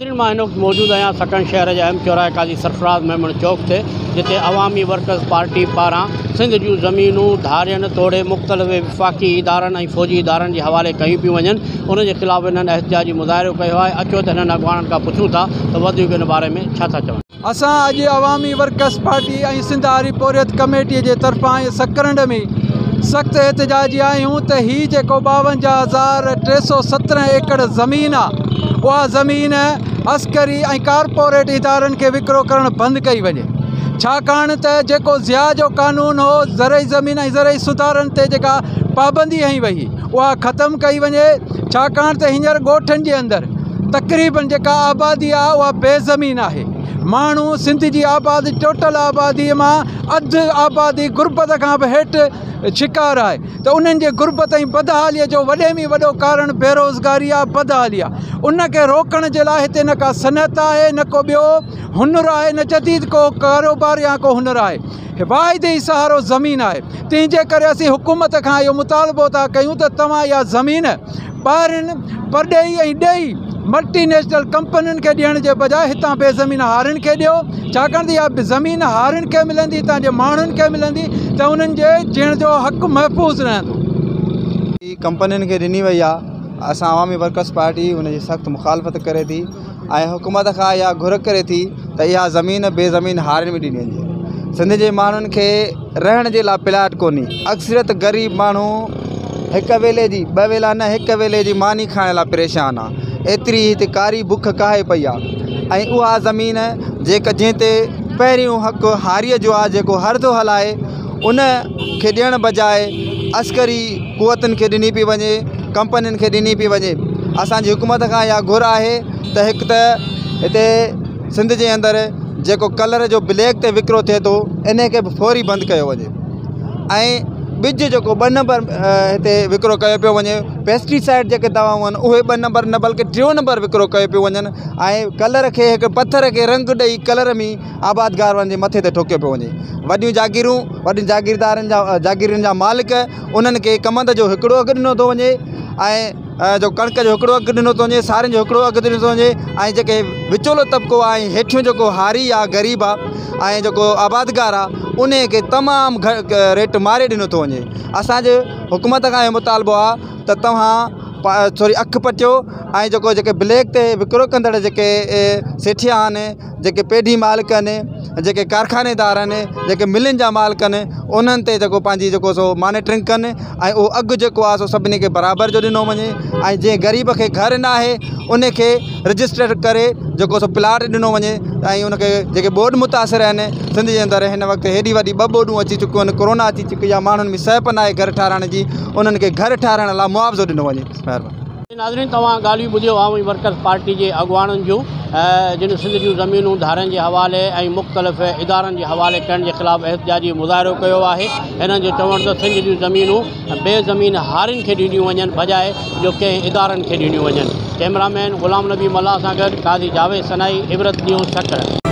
ناظرين مان هن وقت موجود آهيان سڪرنڊ شهر جي اهم چوراهي قاضي سرفراز ميمڻ چوڪ تي جتي عوامي ورڪرز پارٽي پاران سنڌ جون زمينون ڌارين توڙي مختلف وفاقي ادارن ۽ فوجي ادارن جي حوالي ڪيون پيون وڃن ان جي خلاف هنن احتجاجي مظاهرو ڪيو آهي اچو ته هنن اڳواڻن کان پڇون ٿا ته وڌيڪ ان باري ۾ ڇا ٿا چون. اسان اڄ عوامي ورڪرز پارٽي ۽ سنڌ هاري پورهيت ڪميٽي جي طرفان سڪرنڊ ۾ سخت احتجاجي آهيون ته هي جيڪو 52317 ايڪڙ زمين آ اها زمين عسڪري ۽ ڪارپوريٽ ادارن کي وڪرو ڪرڻ بند ڪئي وڃي ڇاڪاڻ ته جيڪو ضياء جو قانون هو زرعي زمين ۽ زرعي سڌارن تي جيڪا پابندي هنئي وئي اها ختم ڪئي وڃي ڇاڪاڻ ته هينئر ڳوٺن جي اندر تقريبن جيڪا آبادي آهي اها بي زمين آهي ماڻهو سنڌ جي آباد ٽوٽل آبادي مان اڌ آبادي غربت کان به هيٺ شڪار آهي ته انهن جي غربت ۽ بدحالي جو وڏي ۾ وڏو ڪارڻ بيروزگاري آهي بدحالي آهي ان کي روڪڻ جي لاء هتي نه ڪا صنعت آهي نه ڪو ٻيو هنر آهي نه جديد ڪو ڪاروبار يا ڪو هنر آهي واحد ئي سهارو زمين آهي تنهن جي ڪري اسين حڪومت کان اهو مطالبو ٿا ڪيون ته توهان اها زمين ٻاهرين پرڏيهي ۽ ڏيهي ملٽي نيشنل ڪمپنين کي ڏيڻ جي بجاء هتان بي زمين هارين کي ڏيو ڇاڪاڻ ته اها زمين هارين کي ملندي هتان جي ماڻهن کي ملندي ته انهن جي جيئڻ جو حق محفوظ رهندو. ڪمپنين کي ڏني وئي آهي اسان عوامي ورڪرس پارٽي ان جي سخت مخالفت ڪري ٿي ۽ حڪومت کان اها گهر ڪري ٿي ته اها زمين بي زمين هارين ۾ ڏني وڃي سنڌ جي ماڻهن کي رهڻ جي لاء پلاٽ ڪونهي اڪثريت غريب ماڻهو هڪ ويلي جي ٻه ويلا نه هڪ ويلي جي ماني کائڻ لاء پريشان آ ايتري هتي ڪاري بک ڪاهي پئي آ ۽ اها زمين جيڪا جنهن تي پهريون حق هاريء جو آ جيڪو هر ٿو هلائي ان کي ڏيڻ بجاء عسڪري قوتن کي ڏني پئي وڃي ڪمپنين کي ڏني پئي وڃي اسانجي حڪومت کان اها گهر آهي ته هڪ ته هتي سنڌ جي اندر جيڪو ڪلر جو بليڪ تي وڪرو ٿئي ٿو ان کي به فوري بند ڪيو وڃي ۽ ٻج جيڪو ٻه نمبر هتي وڪرو ڪيو پيو وڃي پيسٽيسائيڊ جيڪي دوائون آهن اهي ٻه نمبر نه بلڪه ٽيون نمبر وڪرو ڪيو پيو وڃن ۽ ڪلر کي هڪ پٿر کي رنگ ڏئي ڪلر ۾ آبادگارن جي مٿي تي ٺوڪيو پيو وڃي وڏيون جاگيرون وڏين جاگيردارن جا جاگيرن جا مالڪ انهن کي ڪمند جو هڪڙو اگهه ڏنو ٿو وڃي ۽ جو ڪڻڪ جو هڪڙو اگهه ڏنو ٿو وڃي سارين جو هڪڙو اگهه ڏنو ٿو وڃي ۽ جيڪي وچولو طبقو آهي ۽ هيٺيون جيڪو هاري آهي غريب آهي ۽ جيڪو آبادگار آهي ان کي تمام گهٽ ريٽ ماري ڏنو ٿو وڃي اسانجي حڪومت کان اهو مطالبو آهي ته توهان ٿوري اک پٽيو ۽ جيڪو جيڪي بليڪ تي وڪرو ڪندڙ جيڪي سيٺيا آهن جيڪي پيڍي مالڪ آهن جيڪي ڪارخانيدار آهن جيڪي ملن جا مالڪ آهن انهن تي جيڪو پنهنجي جيڪو سو مانيٽرنگ ڪن ۽ اهو اگهه جيڪو آهي سو سڀني کي برابر جو ڏنو وڃي ۽ جنهن غريب کي گهر نه آهي ان کي رجسٽر ڪري جيڪو سو پلاٽ ڏنو وڃي ۽ ان کي جيڪي ٻوڏ متاثر آهن سنڌ جي اندر هن وقت هيڏي وڏي ٻه ٻوڏون اچي چڪيون آهن ڪورونا اچي چڪي آهي ماڻهن ۾ سهپ نه آهي گهر ٺهرائڻ جي انهن کي گهر ٺهرائڻ لاء معاوضو ڏنو وڃي مهرباني. ناظرين توهان ڳالهيون ٻڌيو عوامي ورڪرز پارٽي جي اڳواڻن جون جن سنڌ جون زمينون ڌارين جي حوالي ۽ مختلف ادارن جي حوالي ڪرڻ جي خلاف احتجاجي مظاهرو ڪيو آهي هنن جو چوڻ ته سنڌ جون زمينون بي زمين هارين کي ڏنيون وڃن بجاء جو ڪنهن ادارن کي ڏنيون وڃن ڪئميرا مين غلام نبي ملاح سان گڏ قاضي جاويد سنائي عبرت نيوز سکر.